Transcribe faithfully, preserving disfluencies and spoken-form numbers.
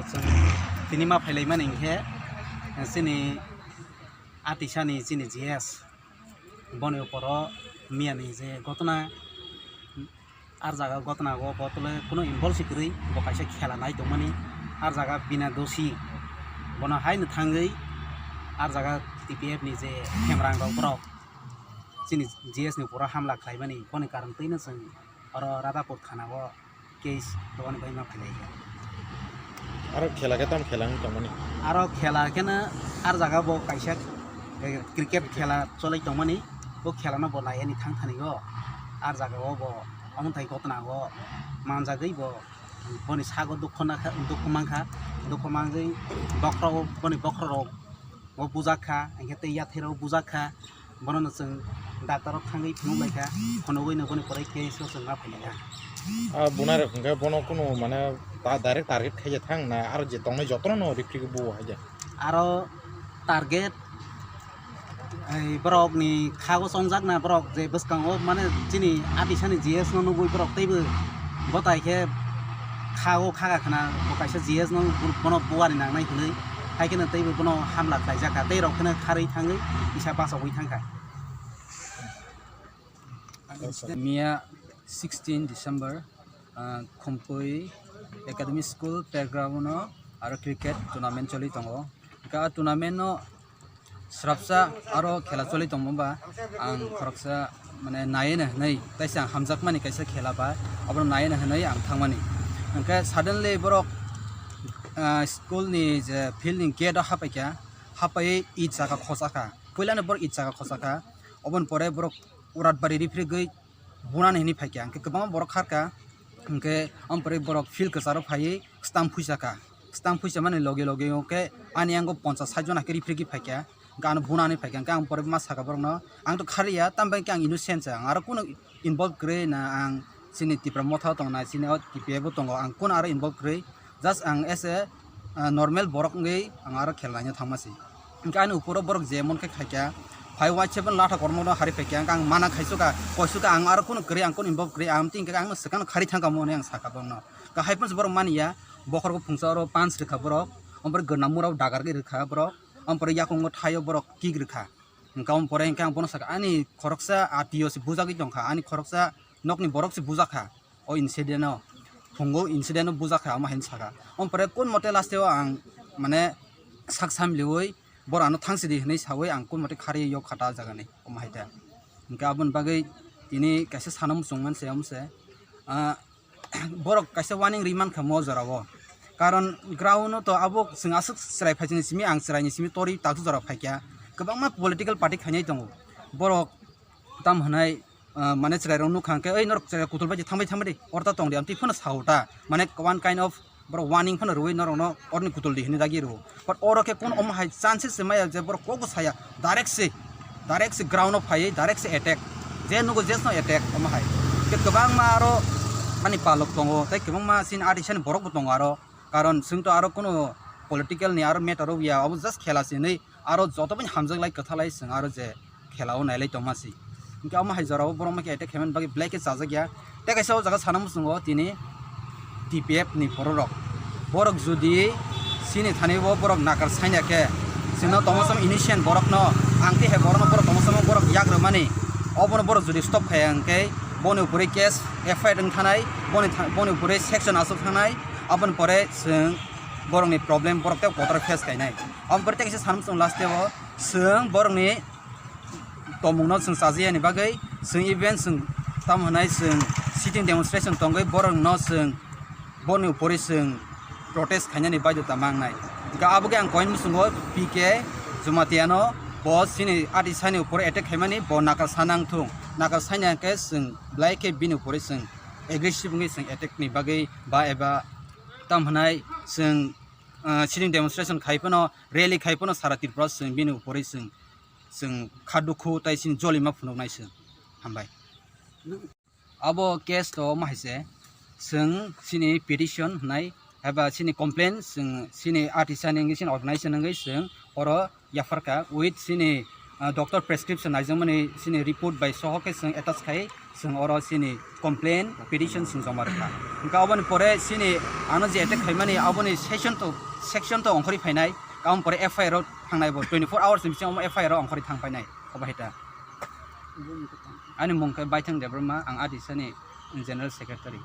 Chwng tini ma phailaimani hinkhe chini atisani chini G S boni uporo miyani je gotna ar jaga gotna o bottle kuno involve se kwrwi bo kaisa khela nai tongmani ar jaga bina dosi bono haino thangwi ar jaga T P F ni je Hemrang rok borok chini G S ni uporo hamla khlaimani boni karon twino chwng oro Radhapur thana o case rwani bagwi ma phailai kha. Aro khela khe tam khela wng tongmani? Aro khela kheno ar jaga bo kaisa, eh, cricket khela cholai tongmani, bo khela no bo nai ani thang thani o. Ar jaga o bo omo thai gotna o manjagwi bo boni sago dukho na kha, dukho man kha, dukho mangwi bokhorok boni bokhorok o bujak kha, hinkhe tei yathai rok bujak kha. Bono no chwng doctor rok thangwi phunuk lai kha, phunugwi no boni pore case o chwng ma phai lai kha. Ah, bunai rok hwnkhe bono kunu mane ta-, direct target khaija thang na aro je tongnai jotono no ripri bo hai ja. Aro target, ei, borok ni kha o chongjak na borok je bwskango mane chini atisani G S no nugwi borok teibo botai khe kha o kha ga khna bo kaisa G S no bono buani nangnai hinwi hai kheno teibo bono hamla khlaijak kha tei rok kheno kharwi thangwi kisa bachogwi thang kha. Miya sixteen December, ah, Khumpui Academy School playground o aro cricket tournament choli tongo. Hwnkhe ah tournament no srapsa aro khela choli tongmani ba ang khoroksa mane naiye na hinwi taisa ang hamjakmani kaisa khela ba abono naiye na hinwi ang thangmani. Hwnkhe suddenly borok, ah, school ni je field ni gate o hapaikha, hapaiwi id saka khosakha. Puilano borok id saka khosakha. Oboni pore borok urat bari riphrigwi bunani hinwi phaikha. Hwnkhe kwbangma borok kharkha. Hwnkhe aboni pore borok field kwcharo phaiwi stamp phuisakha. Stamp phuisamani loge loge hwnkhe ani yango ponchas sait jona khe riphrigwi phaikha. Hwnkhe ano bunani phaikha. Hwnkhe ang pore ma sakha borokno, "Ang to khariya, tambai khe ang innocent se, ang aro kunu involve kwrwi na, ang chini Tipra Motha o tongo na, chini o T P F o tongo, ang kunu aro involve kwrwi." Just ang as a, ah, normal borok wngwi ang aro khela naina thangma se. Hwnkhe ani uporo borok je mon khe khaikha, phai waisa bono latha kormo no hari phaikha, hwnkhe ang mana khaisukha, koisukha ang aro kunu kwrwi, ang kunu involve kwrwi, ang twi hwnkhe ang no swkang no khari thangkha mo hwnwi ang sakha borokno. Hwnkhe hai phano borok maniya, bokhorok phungsa oro punch rwkha borok, omo pore gwnam mura o dagar rwkha borok, omo pore yakungo thaio borok kick rwkha. Hwnkhe omo pore hwnkhe ang bono sakha, ani khoroksa atio se bujagwi tongkha, ani khoroksa nokni borok se bujakha. O incident o, phungo incident o bujakha, omo hai sakha. Omo pore kun mote last o ang mane sak samliui borok ano thang sidi hinui saui ang kun mote khari yok khata jagani omo hai ta. Hwnkhe aboni bagwi tini kaisa sana muchung man se omo se, ah, borok kaisa warning ri mankha mo jora o. Karon ground o to abo chwng aswk chwrai phaisani simi ang chwraini simi tori takhuk jora phaikha. Kwbangma political party khainai tongo. Borok tam hwnai, ah, mane chwrairok nukha hwnkhe, "Oi, norok chwrai kutul bai thangbai thangbai di, oro ta tong di," amtwi phano sao ta, mane one kind of borok warning phano rwui norokno oroni kutul di hinwi dagi rwo. But oro khe kun omo hai chances se maya je borok kokbo saya, direct se, direct se ground o phaiwi direct se attack, je nugo jesno attack omo hai. Khe kwbangma aro ani palok tongo tei kwbangma chini atisani borokbo tongo aro, karon chwng to aro kuno political ni aro matter o ya, obo just khela se hinwi aro joto bai hamjak lai kwtha lai chwng aro je khela o nailai tongma si. Hwnkhe omo hai jora o borok ma khe attack khaimani bagwi belai khe chajak ya. Tei kaisa o jaga sana muchungo tini T P F ni borok rok. Borok jodi chini thani o borok nakar saina khe chwngno tongma samo innocent borok no ang tei hai borok no borok tongma samo borok yak rwmani obono borok jodi stop khaiya hwnkhe boni upori case F I R wng thanai, boni tha-, boni upori section aswk thanai, aboni pore chwng borokni problem borok tei kotor face khainai. Aboni pore tei kaisa sana muchung last o chwng borokni tongmungno chwng chajakya ni bagwi chwng even chwng tamo hwnai chwng sitting demonstration tongwi borokno chwng borokni upori chwng protest khainani baidhota mangnai. Hwnkhe abo khe ang koini muchungo P K Jamatia no bo chini atisani upori attack khaimani bo nakar sana wngthung, nakar saina khe chwng belai khe bini upori chwng aggressive wngwi chwng attack ni bagwi ba eba tamo hwnai chwng, ah, sitting demonstration khai phano, rally khai phano sara Tripura chwng bini upori chwng, chwng kha dukhu tei chini jolima phunuknai chwng. Hambai. Abo case to omo hai se, chwng chini petition hwnai, eba chini complaint, chwng chini atisani wngwi chini organization wngwi chwng oro yapharkha with chini Ah, doctor prescription naijakmani chini report bai soho khe chwng attach khai chwng oro chini complain petition chwng joma rwkha. Hwnkhe aboni pore chini ano je attack khaimani aboni session to section to ongkhorwi phainai, aboni pore F I R o thangnai bo twenty four hours ni bisingo F I R o ongkhorwi thang phainai obo hai ta. Ani mung khe Baithang Debbarma, ang Adisani general secretary.